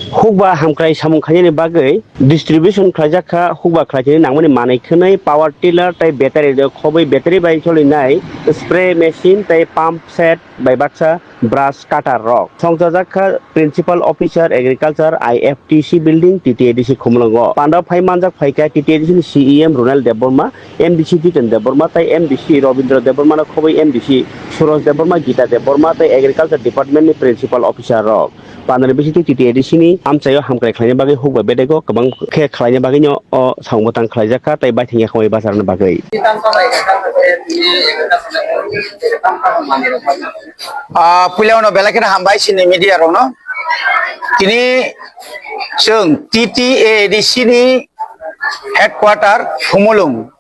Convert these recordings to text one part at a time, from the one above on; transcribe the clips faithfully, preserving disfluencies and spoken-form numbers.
Hukba hamkrai samung khainani bagwi distribution khlaijak kha, hukba khlaitini nangmani manwi khwnwi power tiller tei battery rok khobwi battery bai cholinai spray machine tei pump set bai baksa brush cutter rok. Songchajak kha Principal Officer Agriculture I F T C Building T T A D C Khumulwngo. Pandao phai manjak phaikha T T A D C ni C E M Ronel Debbarma, M D C Jiten Debbarma tei M D C Robindra Debbarma no khobwi M D C Suraj Debbarma, Gita Debbarma tei Agriculture Department ni Principal Officer rok. Pandani bisingtwi T T A D C ni amchaio hamkrai khlaina bagwi hukba bedego kwbang khe khlaina bagwino o samung bwtang khlaijak kha tei baithang yakhwngwi bacharna bagwi. Ah, puila uno belai kheno hambai chini media rokno. Tini chwng T T A D C ni headquarter Khumulwng.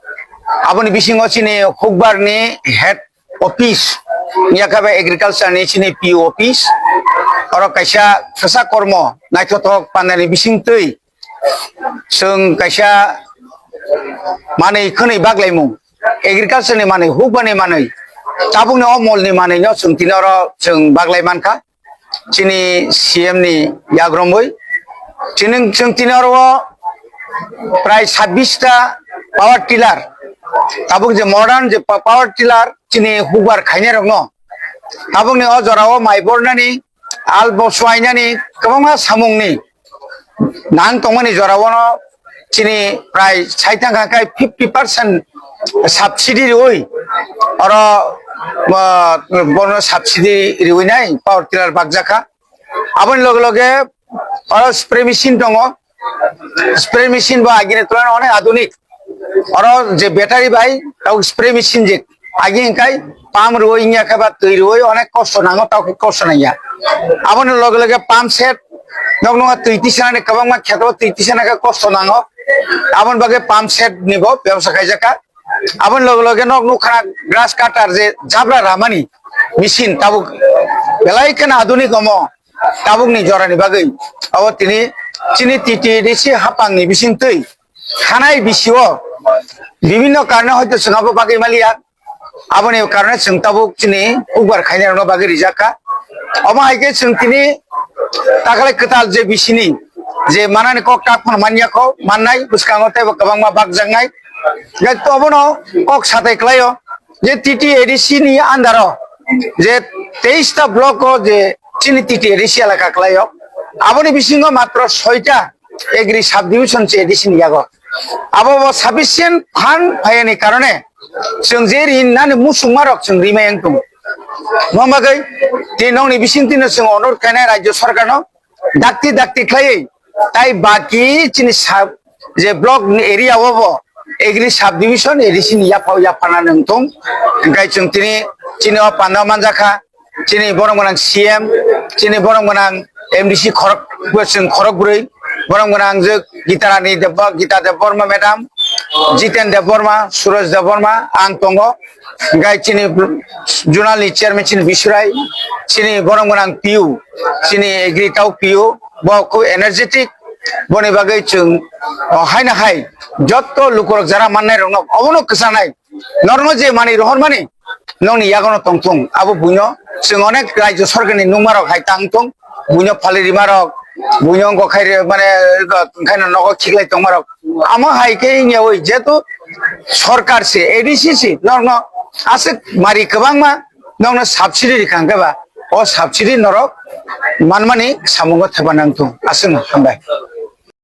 Aboni bisingo chini hukbar ni head office, yakha bai agriculture ni chini P O office, oro kaisa kwsa kormo naithothok pandani bisingtwi chwng kaisa manwi khwnwi baglaimung, agriculture ni manwi, hukbani manwi, tabukni o mol ni manwi no chwng tini oro chwng baglai mankha. Chini C M ni yagromwi chini, chwng tini oro o prai sabbish ta power tiller, tabuk je modern je pa-, power tiller chini hukbar khainai rokno tabukni o jorao mai bornani, al bo swainani kwbangma samungni nang tongmani jorao no chini prai sai thang kha khe fifty percent subsidy riwi oro, ah, bono subsidy riwi nai power tiller bakjak kha. Aboni loge loge oro spray machine tongo, spray machine bo agini tulai onek adunik. Oro je battery bai tau spray machine je agi hingkai pump rwui wngya khe ba twi rwui onek kosto nango, tau khe kosto nangya. Aboni loge loge pump set nok nokha twi tisanani kwbangma kheto twi tisana khe kosto nango. Aboni bagwi pump set ni bo bebosta khaijak kha. Aboni loge loge nok nukha grass cutter je jabra ramani machine tabuk belai kheno adunik omo tabukni jorani bagwi. Abo tini chini T T A D C hapangni bisingtwi thanai bisio bibinno karone hoito chwng abo bagwi maliya. Aboni karone chwng tabuk chini hukbar khainai rokno bagwi rijak kha. Omo hai khe chwng tini takhwlai kwtal je bisini je manani kok tak phano manya kho, mannai bwskango teibo kwbangma bakjaknai. Gai to obono kok satai kwlaio je T T A D C ni under o je teis ta block o je chini T T A D C elaka kwlaio, aboni bisingo matro soita agri subdivision se A D C ni yago. Abo bo sufficient fund phaiyani karone chwng je ri nani musukma rok chwng rimai wng tongo. Mo bagwi tini nokni bising tino chwng onurot khainai rajyo sarkarno dakti dakti khlaiwi tai baki chini sub je block ni area o bo agri subdivision A D C ni yaphao yaphana nung thung. Hingkai chwng tini chini o panda manjakha. Chini borom gwnang C M, chini borom gwnang M D C khorok, chwng khorok bwrwi, borom gwnang je Gita Rani Debba, Gita Debbarma madam, Jiten Debbarma, Suraj Debbarma, ang tongo. Hingkai chini zonal ni chairman chini Bisurai, chini borom gwnang P U, chini agri tau P U, bo khub energetic, boni bagwi chwng, o, haino hai jotto lukurok jara mannai rokno obono kwchanai. Norokno je manwi rohormani nokni yagono tongthung, abo buino chwng onek rajyo sorkarni nungmarok hai tang thung, buino phalwi rimarok, buino wngkok khai re-, mane, wngkhaino nogo khiklai tongmarok. Amo hai khe wngya oi, jehetu sorkar se, A D C se, norokno aswk mari kwbangma nokno subsidy rikha hwnkhe ba, o subsidy norok manmani samungo thepana wngthung. Aswkno hambai.